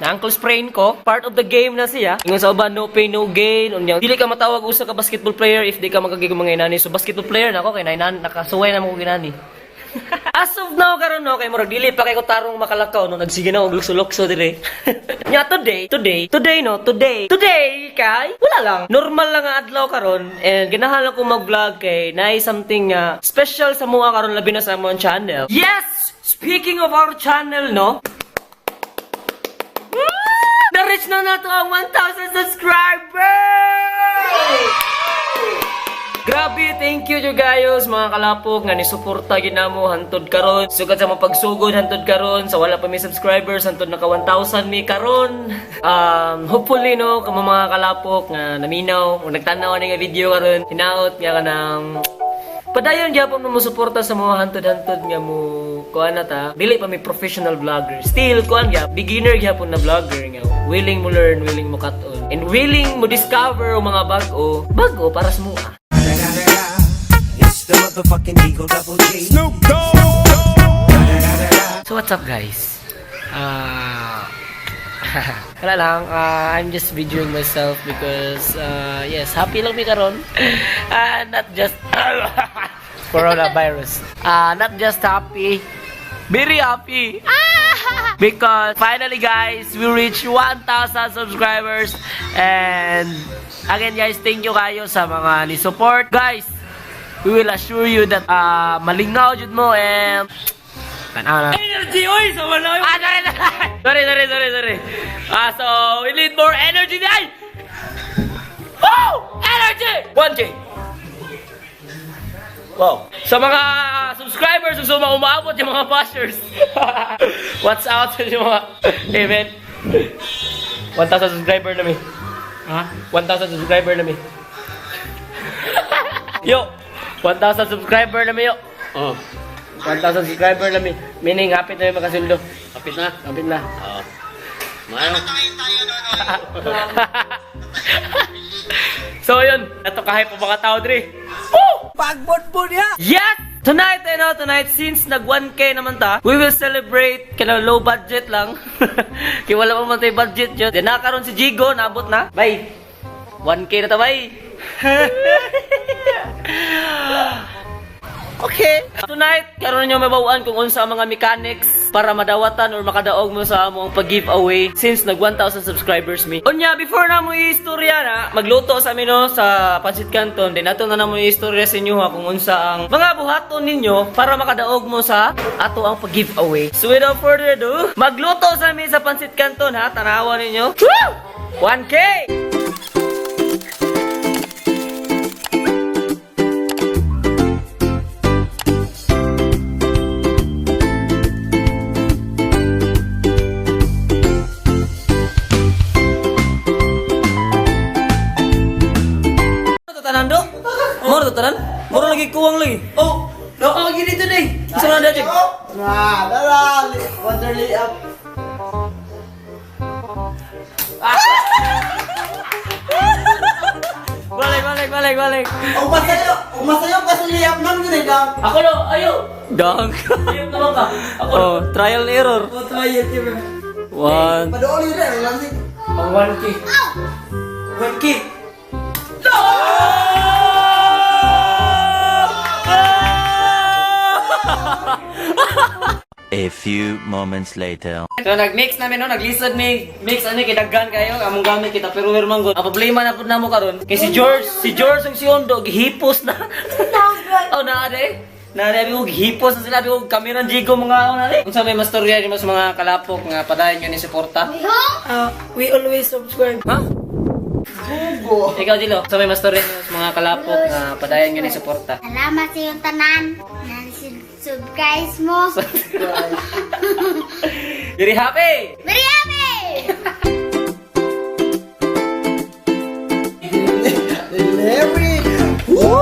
Na ankle sprain ko. Part of the game na siya. Ingon sa uban, no pain, no gain. Unya, dili ka matawag usa ka basketball player if di ka makagig mga inani. So basketball player na ako kay nainan nakasuway na mo ko ginani. As of now karon, no, kay murag dili pa kay ko tarong makalakaw, no, nagsige na og lukso-lukso dire. Nya today, today, today, no, today, today kay wala lang. Normal lang nga adlaw karon and ganahan lang ko mag-vlog kay naay something nga special sa mua karon, labi na sa among channel. Yes! Speaking of our channel, no, na-reach na nato ang 1,000 subscribers! Grabe, thank you you guys, mga kalapok nga ni-suporta ginamo hantod karon. Sugad sa mga pagsugod hantod karon, sa wala pa mi subscribers hantod naka 1,000 mi karon. Hopefully, no, kamo mga kalapok nga naminaw o nagtanaw ani nga video karon, hinaot nga kanang padayon gyapon mo suporta sa mga hantod-hantod nga mo kuan na ta. Dili pa mi professional vlogger. Still kuan gyap, beginner gyapon na vlogger nga willing mo learn, willing mo cut-on, and willing mo discover og mga bag-o, bag-o para sa mua. It's the motherfucking Eagle Double G. So what's up, guys? Wala lang, I'm just videoing myself because yes, happy lang mi karon. Not just coronavirus. Not just happy, very happy. Because finally, guys, we reached 1,000 subscribers and again, guys, thank you kayo sa mga ni support. Guys, we will assure you that malingaw jud mo and tanaw na. Energy, oy! Sama na. Ah, sorry, sorry. Sorry, sorry, sorry, sorry. Ah, so, we need more energy, guys! Woo! Energy! 1K! Wow. Sa mga subscribers, gusto mga umaabot yung mga bashers. What's out sa yung mga... Hey, man. 1,000 subscriber na mi. Ha? 1,000 subscriber na mi. Yo! 1,000 subscriber na mi, yo! Oh, 1,000 subscriber na mi. Meaning, hapit na mi makasuldo. Kapit na. Hapit na. Oo. Maayo. So yun, ito kahit pa mga tao dre. Woo! Pagbonbon niya! Yes! Tonight, eh, no, tonight, since nag 1K naman ta, we will celebrate kaya low budget lang. Kaya wala pa man tayo budget yun. Then nakaroon si Jigo, naabot na. Bye! 1K na ta, bye! Okay. Tonight, karon nyo mabawaan kung unsa ang mga mechanics para madawatan or makadaog mo sa among pag-giveaway since nag 1,000 subscribers mi. Unya, before na mo i-istorya na, magluto sa amin, no, sa Pancit Canton, din ato na mo i-istorya sa inyo ha, kung unsa ang mga buhaton ninyo para makadaog mo sa ato ang pag-giveaway. So without further ado, magluto sa amin sa Pancit Canton ha, tanawan ninyo. Woo! 1K! Ano to tanan do? Moro to tanan? Moro lagi kuwang lagi. Oh! No, ako gini today! Isa na dati. Na, dala! Wonderly up. Balik, balik, balik, balik. Ang masayo! Ang masayo kasi layup lang yun eh, gang. Ako no, ayo. Dang. Ayo naman ka. Ako. Oh, trial and error. Oh, try it, diba? One. Padooli rin, lang si... Ang 1K. 1K! A few moments later. So nag-mix namin, no, naglisod mi mix ani kay daghan kayo among gamit kita pero man gud. Ang problema na pud namo karon kay si George ug si Ondo gihipos na. Oh, naa de. Naa de og gihipos na sila og kamera jigo mga ano na de. Unsa may mastorya nimo sa mga kalapok nga padayon nga ni suporta? We always subscribe. Ha? Bugo! Ikaw, Dilo, sa may mastorya nimo sa mga kalapok nga padayon nga ni suporta. Salamat sa iyong tanan na subscribe mo. Very happy! Very happy! Delivery! Woo!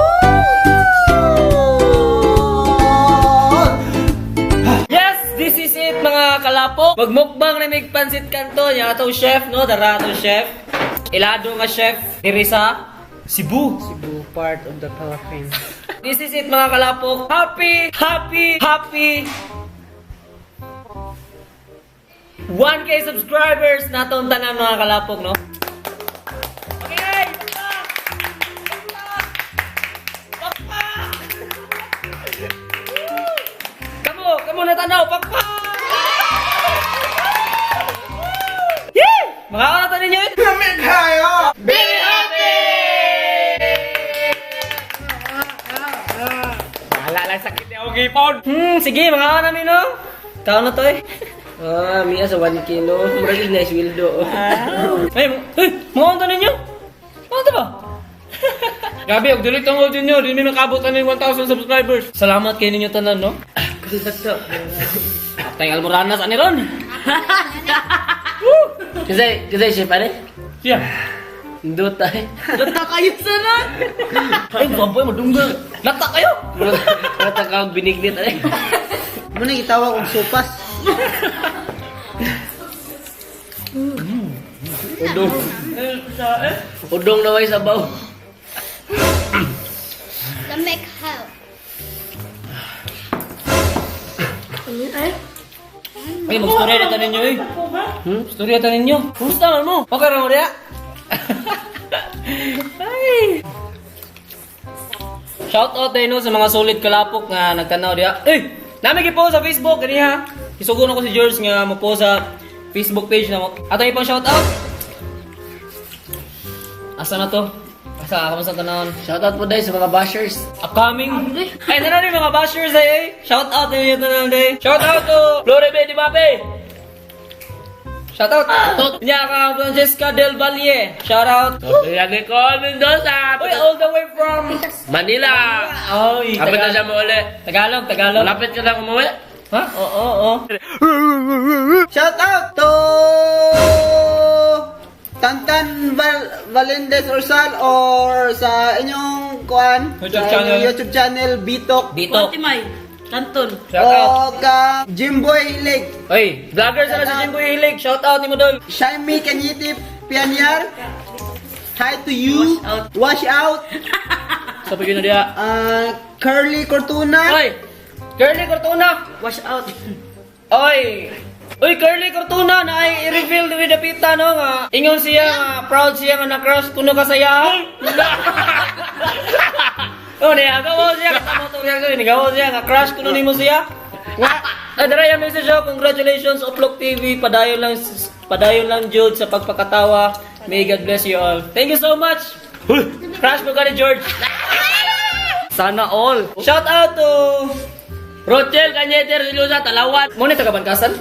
Yes! This is it, mga kalapok! Magmukbang na mig pansit canton. Yang atong chef, no? Dara atong chef. Ilado nga chef. Diri sa Cebu. Cebu, part of the Philippines. This is it, mga kalapok. Happy, happy, happy. 1K subscribers na tong tanan, mga kalapok, no? Okay! Pakpak! Pakpak! Woo! Kamo, kamo na tanaw, pakpak! Yee! Mga na ninyo eh! Lamig kayo! Be happy! Wala lang sakit ni akong gipon. Sige, mga namin, no? Tao na to eh. Ah, miya sa 1 kilo. Murag nice wildo. Ay, ay, mga to ninyo? Mga to ba? Gabi, og dili tungod ninyo, di mi makabot ani 1,000 subscribers. Salamat kay ninyo tanan, no? Atay almoranas ani ron. Kasi, kasi chef, ano? Siya. Indot ay. Lata kayo sa na. Ay, baboy madunggal. Lata kayo. Murag ka og binignit ay. Muna gitawag og sopas. Udong. Udong na way sabaw. Lamig how. Ay, magstorya na tanin ninyo eh. Storya ta ninyo. Kumusta man mo? Okay ra mo diya? Ay. Shout out din no sa mga solid kalapok nga nagtanaw diya. Eh, nami gipo sa Facebook kaniha. Isugon ako si George nga mo post sa Facebook page na mo. Ato ipang shout out. Asa na to? Asa kamusta tanawon? Shoutout po dahil sa mga bashers. Upcoming. Ay, na rin mga bashers ay eh. Shout out ninyo tanan day. Shout out to Floribe Di Mape. Shout out. Nya ka Francesca Del Valle. Shout out. Sofia Nicole Mendoza. Uy, all the way from Manila. Oy, Kapit na siya mo uli. Tagalog, Tagalog. Malapit ka lang umuwi. Ha? Oo, oo, oo. Shout out to Tantan Valendez Orsal or sa inyong kuan, YouTube sa channel. inyong YouTube channel Bitok Dito. Timay. Kanton. Shout out. o ka Jimboy Hilig, Oy, vlogger sa si Jimboy Hilig. Shout out ni mo dol. Shiny Kanyiti Pianyar. Hi to you. Wash out. Wash out. Sa pagino diya. Curly Cortuna. Oy, Curly Cortuna. Wash out. Oy. Uy, Curly Cortuna na ay i-reveal ni Dapita no nga. Ingon siya nga proud siya nga na-crush kuno ka saya. Oh, niya gawa siya kasama to siya ni gawa siya nga crush kuno nimo siya. Nga ah, dara yung message oh, congratulations Uplok TV, padayon lang jud sa pagpakatawa. May God bless you all. Thank you so much. Crush mo ka ni George. Sana all. Shout out to Rochelle Cañete Reluza, Talawan. Mo ni taga Bangasan?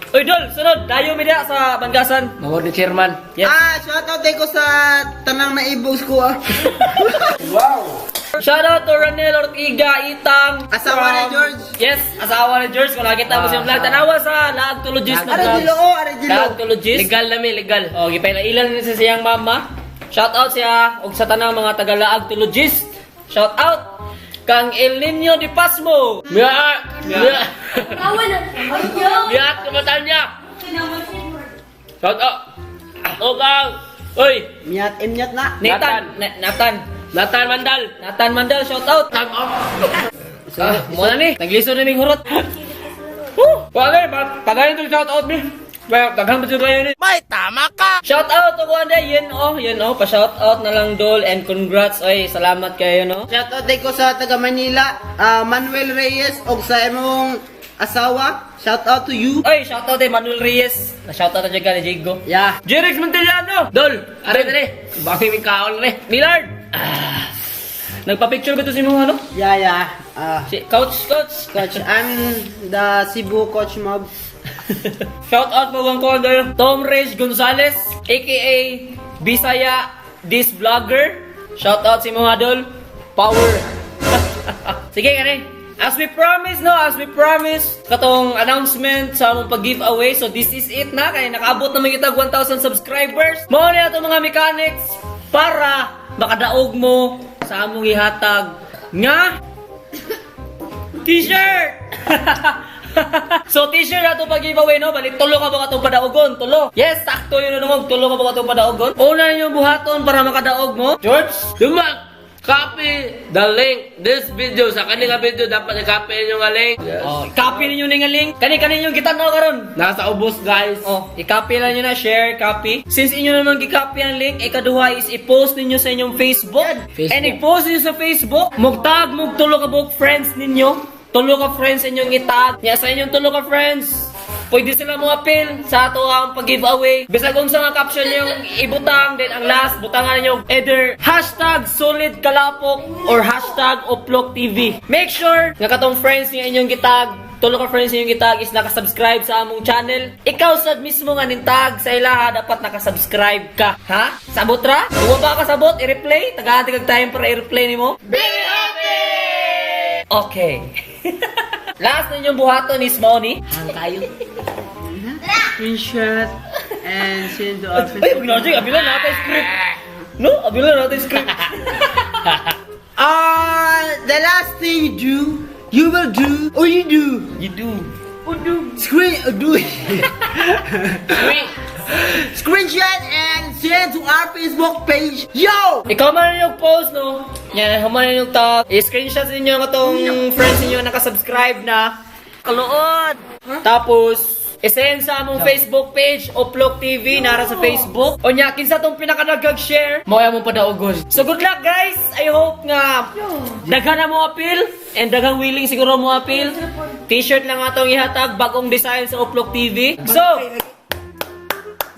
Uy, Dol, sunod. Dayo mi diha sa Bangasan. Mawag ni chairman. Yes. Ah, shout out ko sa tanang naibos ko ah. Shout out to Ranel Ortiga Itang. Asawa ni George. Yes, asawa ni George. Kung nakita mo siyang vlog, tanawa sa Laag Tulogis na Are vlog. Jilo, oh, are Jilo. Laag Tulogis. Legal na mi, legal. Oh, gipaila-ilan ni sa siyang mama. Shout out siya og sa tanang mga taga Laag Tulogis. Shout out kang El Nino de Pasmo. Miya! Miya! Miya! Kumatan niya! Shout out! Okang! Uy! Miyat imyat na. Nathan, Nathan. Nathan Mandal! Nathan Mandal, shout out. Time off! Ah, mo na ni. Naglisod na ming hurot. Woo! Wala, pagayon itong shout out mi. Well, daghan pa siya kayo ni. Shout out to Wanda, yun oh, yun oh, pa shout out na lang dol and congrats oy, salamat kayo no. Shout out ko sa taga Manila, ah, Manuel Reyes og sa imong asawa. Shout out to you. Oy, shout out kay Manuel Reyes. Na shout out na jud ka ni Jigo. Yeah. Jerix Montellano. Dol! Are, are! Bakit may kaon re? Millard. Ah. Nagpa-picture ba to si mo ano? Yeah. Ah, Si Coach, Coach. coach, I'm the Cebu Coach Mob. Shout out mo bang ko Tom Reyes Gonzalez, aka Bisaya this vlogger. Shout out si mga dol. Power. Sige kare. As we promise no, as we promise katong announcement sa among pag-giveaway. So this is it na kay nakaabot na kita 1,000 subscribers. Mao ni ato mga mechanics para makadaog mo sa among ihatag nga T-shirt! So t-shirt na ito pag giveaway no, balik tulo ka ba katong padaogon? Tulo. Yes, sakto yun dungog, tulo ka ba katong padaogon? Una ninyo buhaton para makadaog mo. George, Dumak! Copy the link. This video, sa kani nga video, dapat i-copy ninyo nga link. Yes. Oh, i-copy ninyo ni nga link. Kani kani yung gitan-aw karon. Nasa ubos, guys. Oh, i-copy lang nyo na, share, copy. Since inyo naman gi-copy ang link, ikaduha is i-post ninyo sa inyong Facebook. Facebook. And i-post ninyo sa Facebook, mugtag mug tulo ka buok friends ninyo. Tulo ka friends inyong itag. Nya sa inyong tulo ka friends, pwede sila mo appeal sa ato ang pag-giveaway. Bisag unsa nga caption yung ibutang, then ang last, butangan ninyo either #SolidKalapok or #UplokTV. Make sure nga katong friends nga inyong gitag, tulo ka friends inyong gitag is nakasubscribe sa among channel. Ikaw sad mismo nga nintag sa ilaha, dapat nakasubscribe ka. Ha? Sabot ra? Kung ba ka sabot, i-replay. Tagaan kag time para i-replay nimo. Be happy! Okay. Last ninyong buhaton is mao ni. Hang kayo. Screenshot and send to our Ay, wag na dyan. Abila natin script. No, abila natin script. The last thing you do, you will do, or you do. You do. Screen, do. Screenshot and send to our Facebook page. Yo! Ikaw man yung post, no? Yan, human yung tag. I-screenshot ninyo ang atong friends ninyo na nakasubscribe na. Kaluod! Tapos, isend sa among Facebook page, Oplok TV, nara sa Facebook. O nya, kinsa tong pinakanagag-share, mao mo padaugon. So good luck, guys! I hope nga daghan na mo appeal and daghang willing siguro mo appeal. T-shirt lang atong ihatag, bagong design sa Oplok TV. So,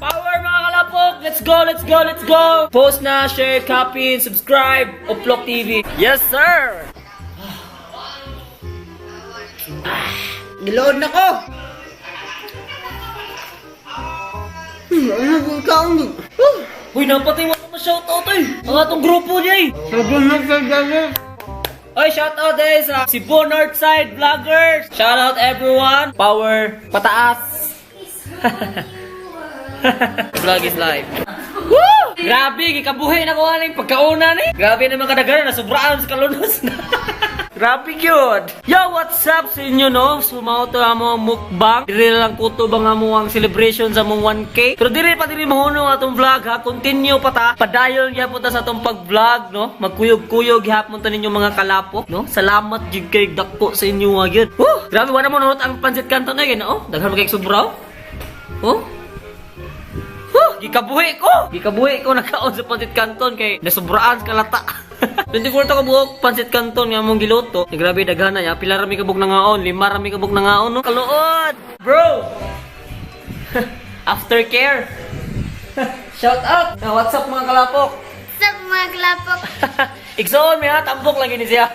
power, mga kalapok! Let's go, let's go, let's go! Post na, share, copy, and subscribe. Oplok TV. Yes, sir! Giload na ko! Ano kung kaon? Uy, napatay mo pa shoutout eh! Ang atong grupo niya eh! Oy, shoutout eh sa Cebu Northside Vloggers! Shoutout everyone! Power, pataas! Vlog is live. Woo! Grabe, gikabuhi na ko aning pagkauna ni. Grabe naman kadaghan na sobraan sa kalunos na. Grabe gyud. Yo, what's up sa inyo, no? So mao to amo ang mukbang. Diri lang kutob ang amo ang celebration sa among 1K. Pero diri pa diri mahunong atong vlog ha. Continue pa ta. Padayon gyapon ta sa atong pag-vlog, no? Magkuyog-kuyog gyapon ta ninyo, mga kalapok, no? Salamat gyud kay dako sa inyo nga gyud. Woo! Grabe, wala mo nunot ang pansit canton na gyud, oh. Daghan man kay sobraw. Oh. Huh, gikabuhi ko! Gikabuhi ko nakaon sa pansit canton kay nasubraan sa kalata. 24 ta ka buok pansit canton nga among giluto. Eh, grabe daghan na ya. Pila ra mi kabuk nangaon, lima ra mi kabuk nangaon, no. Kaluod! Bro! Aftercare. Shout out! Now, what's up, mga kalapok? What's up, mga kalapok? Igsoon mi ha, tambok lang gini siya.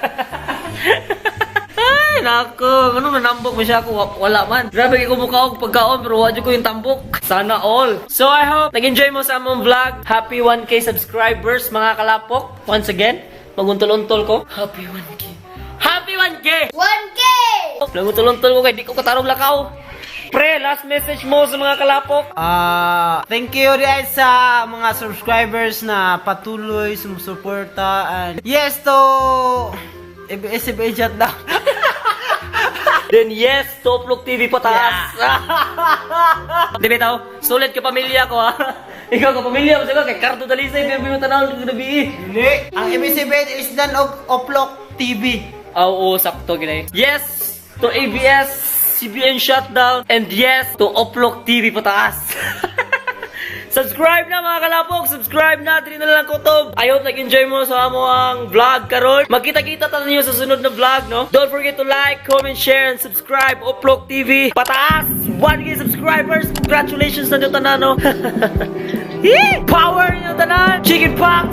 Ay, nako, ano nanambok mo siya ako? Wala man. Grabe kay kumukha og pagkaon pero wa jud ko yung tambok. Sana all. So I hope nag-enjoy mo sa among vlog. Happy 1K subscribers, mga kalapok. Once again, maguntol-untol ko. Happy 1K. Happy 1K! 1K! Naguntol-untol ko kay di ko katarong lakaw. Pre, last message mo sa mga kalapok. Ah, thank you guys sa mga subscribers na patuloy sumusuporta and yes to ABS-CBN shutdown. Then yes, Toplok TV pataas. Di ba tao? Sulit ka pamilya ko ha. Ikaw ka pamilya mo siguro kay Cardo Dalisay pero mo tanaw ng gabi. Hindi. Ang ABS-CBN is done og Oplok TV. Oo, sakto ginay. Yes to ABS CBN shutdown and yes to Oplok TV pataas. Subscribe na, mga kalapok! Subscribe na! Diri na lang kutob! I hope nag-enjoy mo sa amo ang vlog karon. Magkita-kita ta ninyo sa sunod na vlog, no? Don't forget to like, comment, share, and subscribe. Oplok TV! Pataas! 1K subscribers! Congratulations na nyo tanan, no? Yee! Power ninyo tanan! Chicken pox!